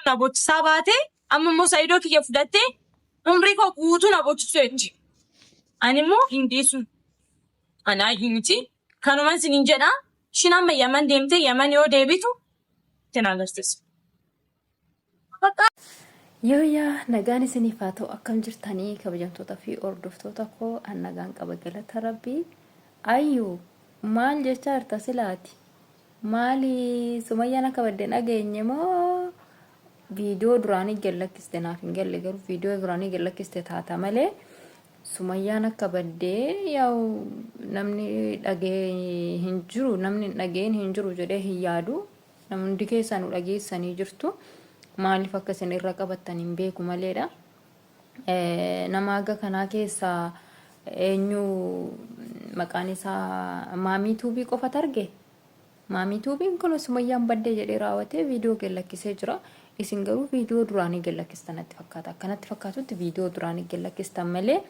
na bochisaa baate amma immoo Saidoo kiyya fudhattee umrii koo guutuu na bochisuu jechi. Ani immoo hin dhiisu. Ani ayyuu miti. Kanuman sinin jedha. Ishiin amma Yaman deemtee Yaman yoo deebitu itti agarsiisa. Bakka Yooyyaa nagaan isiniif haa ta'u akkam jirtanii kabajamtoota fi hordoftoota koo an nagaan qaba galata rabbii ayyu maal jechaa jirta silaati maali sumayyaan akka badde dhageenye moo viidiyoo duraanii gad lakkiste naaf hin galle garuu viidiyoo duraanii gad lakkiste taata malee sumayyaan akka baddee yaa'u namni dhagee hin jiru namni hin dhageen hin jiru jedhee hin yaadu. Namni hundi keessaa nu dhageessanii jirtu. Maaliif akka isin irra qabattan hin beeku maleedha. Nama haga kanaa keessaa eenyu maqaan isaa maamii tuubii qofatu arge. Maamii tuubiin kun sumayyaan baddee jedhee raawwatee viidiyoo gad lakkisee jira. Isin garuu viidiyoo duraanii gad lakkistan natti fakkaata. Akkanatti fakkaatutti viidiyoo duraanii gad lakkistan malee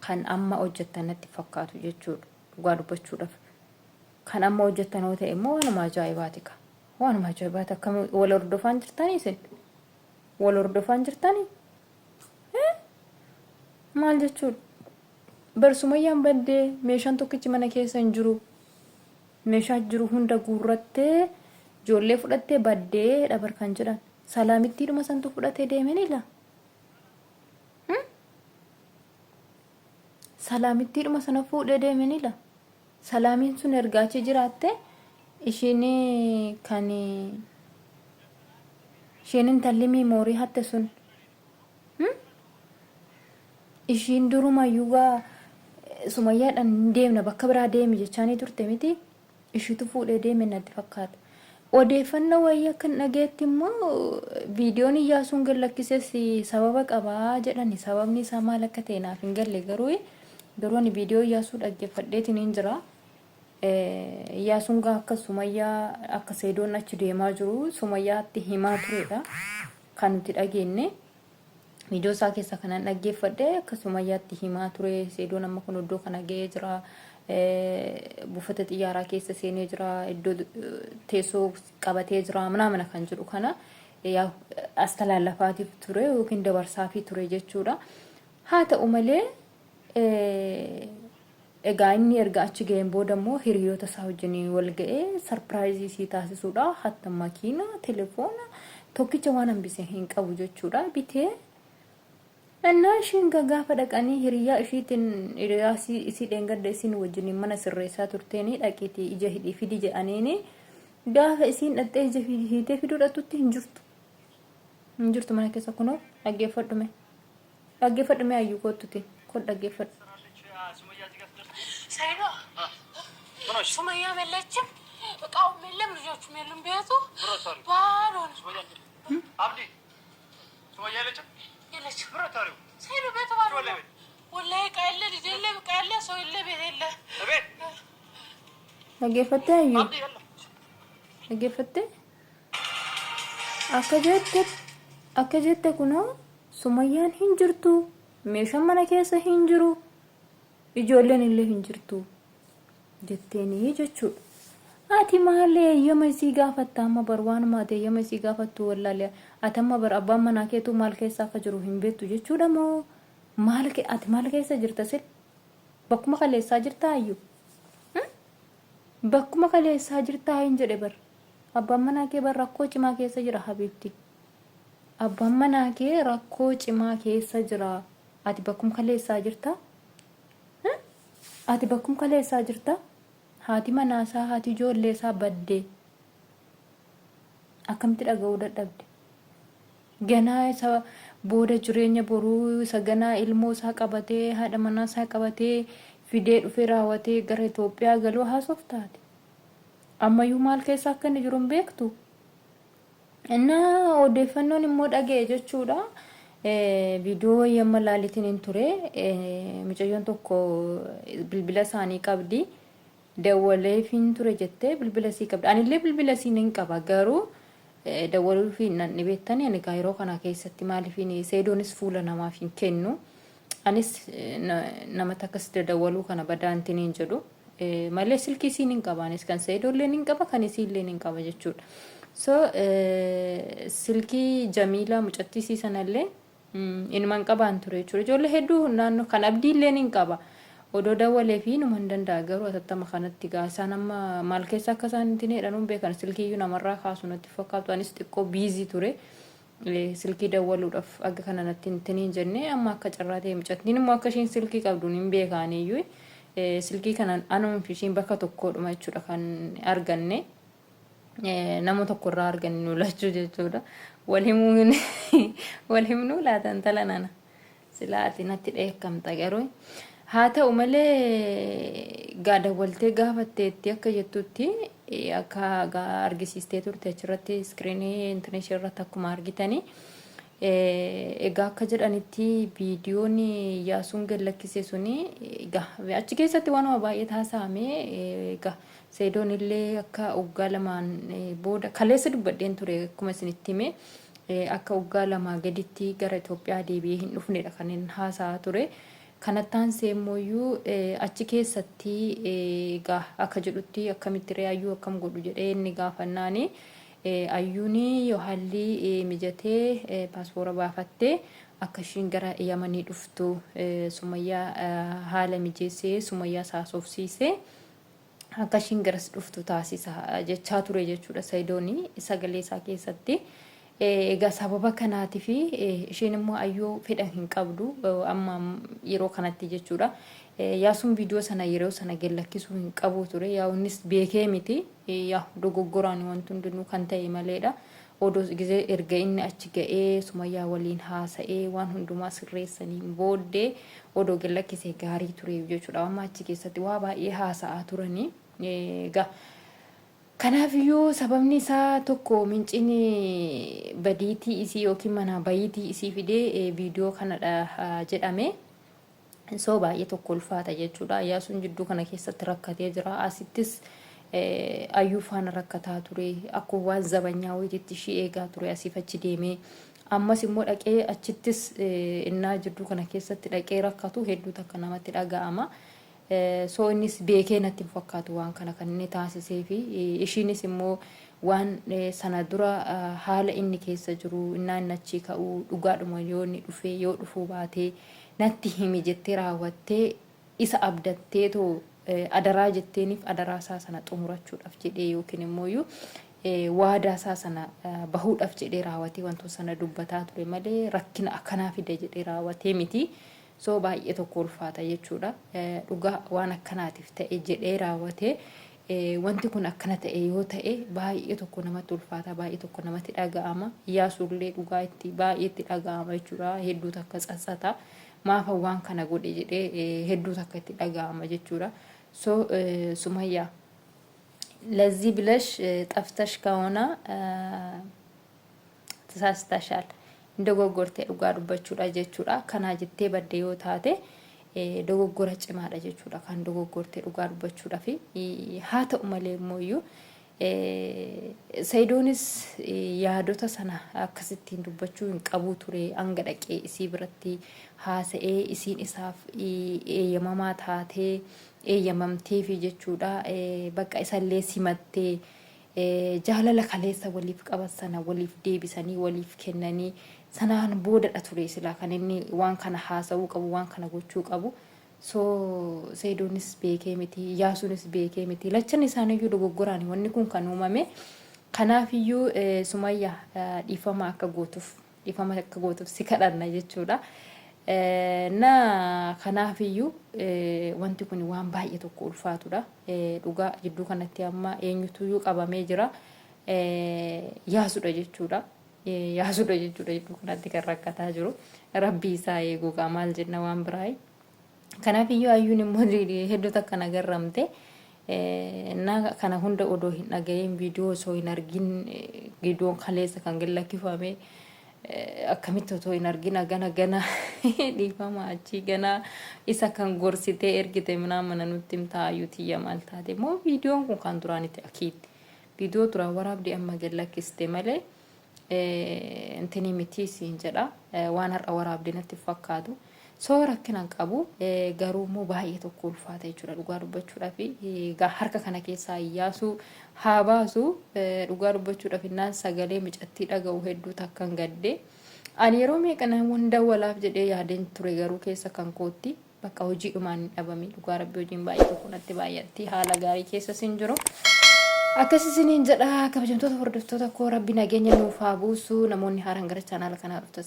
kan amma hojjettan natti fakkaatu jechuudha. Dhugaa dubbachuudhaaf. Kan amma hojjettan hoo ta'e immoo waanuma ajaa'ibaati ka. Waanuma ajaa'ibaati akkam wal hordofaan jirtanii isin? Wal hordofaan jirtanii? Maal jechuudha? Bar sumayyaan baddee meeshaan tokkichi mana keessa hin jiru. Meeshaa jiru hunda guurrattee ijoollee fudhattee baddee dha bar kan jedhan. Salaamittiidhuma santu fudhatee deemeni laa? Salaamittiidhuma sana fuudhee deemeni laa? Salaamiin sun erga achi jiraatte ishiin kan isheen intalli miimoorii hatte sun ishiin durumayyuu gaa sumayyaadhaan hin deemna bakka biraa deemi jechaanii turte miti ishiitu fuudhee deeme natti fakkaata. Odeeffannoo wayii akka hin dhageetti immoo viidiyoon Iyyaasuun gad lakkises sababa qabaa jedhani sababni isaa maal akka ta'e naaf hin galle garuu Garuu ani viidiyoo Iyyaasuu dhaggeeffadheetiin hin jira. Iyyaasuun gaa akka Sumayyaa akka Seedoon achi deemaa jiru Sumayyaatti himaa turedha. Kan nuti dhageenye. Viidiyoo isaa keessa kanan dhaggeeffadhe akka Sumayyaatti himaa ture. Seedoon amma kun iddoo kana ga'ee jira. Buufata xiyyaaraa keessa seenee jira. Iddoo teessoo qabatee jira. Manaamana kan jedhu kana as talaallafaatiif ture yookiin dabarsaafii ture jechuudha. Haa ta'u malee Egaa inni erga achi ga'een booda immoo hiriyoota isaa wajjin wal ga'ee sarpiraayizii isii taasisuudha. Hatta makiina, telefoona tokkicha waan hambise hin qabu jechuudha. Bitee innaa ishiin gaafa dhaqanii hiriyaa ishiitiin hiriyaa isii dheengadda isiin wajjin mana sirreessaa turteeni dhaqiitii ija hidhii fidi jedhaniini gaafa isiin dhaqxee ija hiitee fiduu dhaqxutti hin jirtu. Hin jirtu mana keessa kunoo dhaggeeffadhu mee. Dhaggeeffadhu mee ayyuu koottuti kod dhaggeeffadhu. ሰይዶ ሱመያም የለችም፣ እቃውም የለም፣ ልጆቹም የሉም። ቤቱ ባዶ ነው። የለችም። ሰይዶ ቤቱ ባዶ ነው። ወላሂ እቃ የለ፣ ልጅ የለ፣ እቃ የለ፣ ሰው የለ፣ ቤት የለ። Dhaggeeffattee ayyuu? Dhaggeeffattee? Akka jette akka jette kunoo Sumayyaan hin jirtu, meeshaan mana keessa hin jiru, ijoolleen illee hin jirtu jetteenii jechuudha. Ati maal eeyyama isii gaafatta amma bar waanuma ati eeyyama isii gaafattu wallaalee ati amma bar abbaan manaa keetuu maal keessa akka jiru hin beektu jechuudha moo maal ati maal keessa jirta sil bakkuma kaleessaa jirtaa ayyuu bakkuma kaleessaa jirtaa hin jedhe bar abbaan manaa kee bar rakkoo cimaa keessa jira habiibti. Abbaan manaa kee rakkoo cimaa keessa jira. Ati bakkum kaleessaa jirta? Ati bakkum kaleessaa jirta? Haati manaa isaa, haati ijoollee isaa badde. Akkamitti dhaga'uu dadhabde? Ganaa isa booda jireenya boruu isa ganaa ilmoo isaa qabatee haadha manaa isaa qabatee fidee dhufee raawwatee gara Itoophiyaa galuu haasoftaati. Ammayyuu maal keessa akka inni jiru hin beektu? Innaa odeeffannoon immoo dhaga'e jechuudha. Viidiyoo wayii amma laalitiin hin ture. Mucayyoon tokko bilbila isaanii qabdi. Dawwaleefiin ture jettee bilbila isii qabdi. Anillee bilbila isii nan qaba garuu dawwaluufi nan dhibeettani ani kaa yeroo kana keessatti maaliifiin seedoonis fuula namaaf hin kennu. Anis namatti akkas dadawwaluu kana badaa intin hin jedhu. Malee silkii isiin hin qaba anis kan seedoollee hin qaba kan isiillee hin qaba jechuudha. So silkii Jamiilaa mucattii isii sanallee inuman qabaan ture jechuudha. Ijoollee hedduu naannoo kan abdiillee nin qaba. Odoo dawwalee fi inuma hin danda'a garuu atattama kanatti gaa isaan amma maal keessa akka isaan ittiin jedhan hin beekan silkiiyyuu namarraa kaasu natti fakkaatu anis xiqqoo biizii ture. Silkii dawwaluudhaaf akka kana natti hin hin jenne amma akka carraa ta'e mucattiin immoo akka ishiin silkii qabdu hin beekaaniyyuu silkii kanaan anuma fi ishiin bakka tokkoodhuma jechuudha kan arganne. Nama tokko irraa arganne nu lachuu jechuudha. Wal himuu wal himnuu laata intala nana. Silaa ati natti dheekkamta garuu. Haa ta'u malee gaa dawwaltee gaafatteetti akka jettutti akka gaa argisiistee turte achirratti iskiriinii intinishii irratti akkuma argitanii. Egaa akka jedhanitti viidiyoon Iyyaasuun gad lakkise suni egaa achi keessatti waanuma baay'ee taasifame egaa Seedoon illee akka waggaa lamaan booda kaleessa dubbadheen ture akkuma isinitti hime akka waggaa lamaa gaditti gara Itoophiyaa deebi'ee hin dhufnedha kan inni haasa'aa ture. Kanatti aansee immoo achi keessatti egaa akka jedhutti akkamitti ree ayyuu akkam godhu jedhee inni gaafannaani ayyuun yoo haalli mijatee paaspoora baafattee akka ishiin gara Yamanii dhuftu Sumayyaa haala mijeessee Sumayyaa saasofsiisee akka ishiin garas dhuftu taasisa jechaa ture jechuudha Sayidoon sagalee isaa keessatti. Egaa sababa kanaatiif isheen immoo ayyoo fedha hin qabdu amma yeroo kanatti jechuudha. Yaasuun viidiyoo sana yeroo sana gad lakkisuu hin qabu ture. Yaa innis beekee miti. Yaa dogoggoraan wanti hundinuu kan ta'e maleedha. Odoo gizee erga inni achi ga'ee Sumayyaa waliin haasa'ee waan hundumaa sirreessaniin booddee odoo gad lakkisee gaarii ture jechuudha. Amma achi keessatti waa baay'ee haasa'aa turanii. Egaa kanaafiyyuu sababni isaa tokko minciin badiitii isii yookiin manaa bayiitii isii fidee viidiyoo kanadha jedhame. So baay'ee tokko ulfaata jechuudha. Iyyaasuun jidduu kana keessatti rakkatee jira. Asittis ayyuu faana rakkataa ture. Akkuma waan zabanyaa wayiititti ishii eegaa ture asiif achi deemee. Ammas immoo dhaqee achittis innaa jidduu kana keessatti dhaqee rakkatu hedduu takka namatti dhaga'ama. So innis beekee natti hin fakkaatu waan kana kan inni taasisee fi ishiinis immoo waan sana dura haala inni keessa jiru innaa inni achii ka'uu dhugaadhuma yoo inni dhufee yoo dhufuu baatee natti himi jettee raawwattee isa abdatteetoo adaraa jetteeniif adaraa isaa sana xumurachuudhaaf jedhee yookiin immoo waadaa isaa sana bahuudhaaf jedhee raawwatee wantoota sana dubbataa ture malee rakkina akkanaa fida jedhee raawwatee miti. So baay'ee tokko ulfaata jechuudha. Dhugaa waan akkanaatiif ta'e jedhee raawwatee wanti kun akkana ta'e yoo ta'e baay'ee tokko namatti ulfaata baay'ee tokko namatti dhaga'ama. Iyyaasuullee dhugaa itti baay'ee itti dhaga'ama jechuudha. Hedduu takka tsatsata. Maafa waan kana godhe jedhee hedduu takka itti dhaga'ama jechuudha. So Sumayyaa ለዚህ ብለሽ ጠፍተሽ ከሆነ ተሳስተሻል hin dogoggorte dhugaa dubbachuudha jechuudha. Kanaa jettee badde yoo taate dogoggora cimaadha jechuudha. Kan dogoggorte dhugaa dubbachuudha fi haa ta'u malee immoo Sayidoonis yaadota sana akkasittiin dubbachuu hin qabu ture hanga dhaqee isii biratti haasa'ee isiin isaaf eeyyamamaa taatee eeyyamamteefi jechuudha. Bakka isallee simattee jaalala kaleessa waliif qaban sana waliif deebisanii waliif kennanii sanaan boodadha ture silaa kan inni waan kana haasa'uu qabu waan kana gochuu qabu. So Sayidoonis beekee miti Iyyaasuunis beekee miti lachan isaaniiyyuu dogoggoraan wanni kun kan uumame. Kanaafiyyuu Sumayyaa dhiifama akka gootuuf dhiifama akka gootuuf si kadhanna jechuudha. Na kanaafiyyuu wanti kun waan baay'ee tokko ulfaatudha. Dhugaa jidduu kanatti amma eenyutuyyuu qabamee jira. Yaasudha jechuudha. Yaasudha jechuudha jidduu kanatti kan rakkataa jiru. Rabbii isaa eeguu gaa maal jenna waan biraa. Kanaafiyyuu ayyuun immoo hedduu takka na garramte. Na kana hunda odoo hin dhaga'iin viidiyoo osoo hin argin viidiyoon kaleessa kan gad lakkifame akkamitti otoo hin argin gana gana dhiifama achii gana isa kan gorsitee ergite minaa mana nutti himtaa ayyuu tiyya maal taate immoo viidiyoon kun kan duraanitti akiitti viidiyoo duraan waraabdee amma gad lakkiste malee intinii miti siin jedha waan har'a waraabde natti fakkaatu. Soo rakkina hin qabu garuu immoo baay'ee tokko ulfaata jechuudha dhugaa dubbachuudhaaf egaa harka kana keessaa Iyyaasuu haa baasu dhugaa dubbachuudhaaf innaan sagalee micattii dhaga'u hedduu takkan gadde. Ani yeroo meeqa namoonni dawwalaaf jedhee yaadeen ture garuu keessa kan kootti bakka hojii dhumaan hin dhabami dhugaa rabbi hojiin baay'ee tokko natti baay'atti haala gaarii keessa sin jiru. Akkas isiniin jedha kabajamtoota hordoftoota koo rabbi nageenya nuuf haa buusu namoonni haaraan gara chaanaala kanaa dhuftan.